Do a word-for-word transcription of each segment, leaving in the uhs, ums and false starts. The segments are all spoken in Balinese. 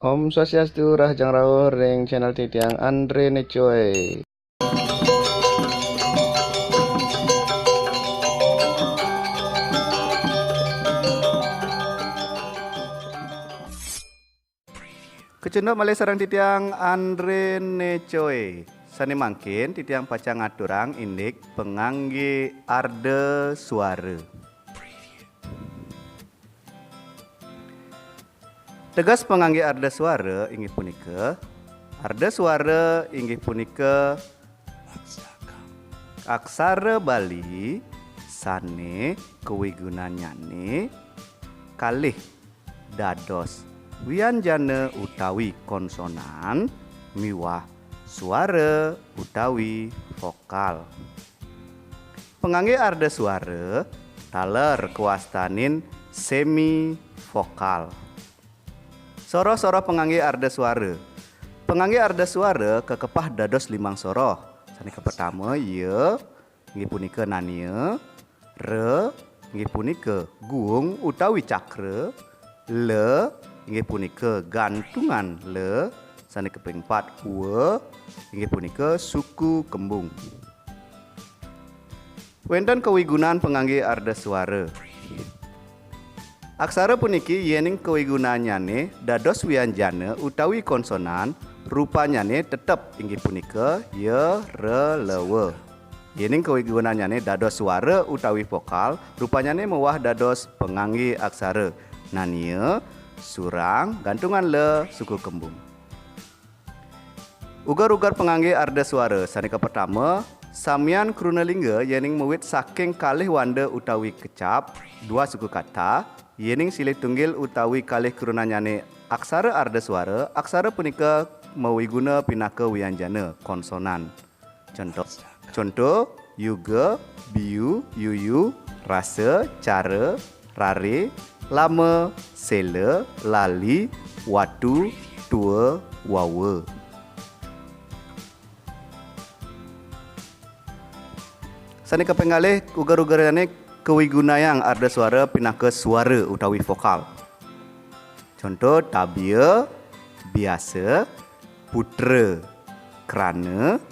Om Swastiastu, rahajeng rauh ring channel titiang Andre Necoy. Kecunduk malih sareng titiang Andre Necoy. Sane mangkin titiang pacang ngaturang indik pangangge arda suara. Teges pangangge arda suara inggih punika, arda suara inggih punika aksara Bali sane kawigunannyane kalih dados wianjana utawi konsonan miwah suara utawi vokal. Pangangge arda suara taler kawastanin semi vokal. Soroh-soroh pangangge arda suara. Pangangge arda suara kakepah dados limang soroh. Sane kapertama, ya, inggih punika nania, ra, inggih punika guung utawi cakra, la, inggih punika gantungan la, sane kaping pat, wa, inggih punika suku kembung. Wenten kawigunan pangangge arda suara. Aksara puniki yening kawigunannyane dados wianjana utawi konsonan, rupannyane tetep inggih punika ya, ra, la, wa. Yening kawigunannyane dados suara utawi vokal, rupannyane mewah dados pangangge aksara. Nania, surang, gantungan la, suku kembung. Uger-uger pangangge arda suara. Sane kapertama, samian kruna lingga yening mawit saking kalih wanda utawi kecap, dua suku kata, yening silih tunggil utawi kalih krunannyane aksara arda suara, aksara punika mawiguna pinaka wianjana, konsonan. Contoh, contoh, yuga, biu, yuyu, rasa, cara, rare, lama, sela, lali, watu, tua, wawa. Sane kaping kalih, uger-ugerane kawigunayang arda suara pinaka suara utawi vokal. Contoh, tabia, biasa, putra, krana,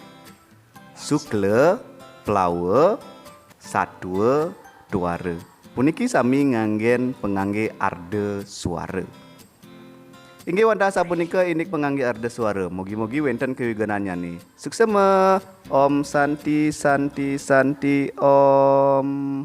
sukla, plawa, satua, tuara. Puniki sami nganggen pangangge arda suara. Inggih wantah sapunika indik pangangge arda suara. Mugi-mugi wenten kawigunannyane. Suksema. Om Santi, Santi, Santi, Om.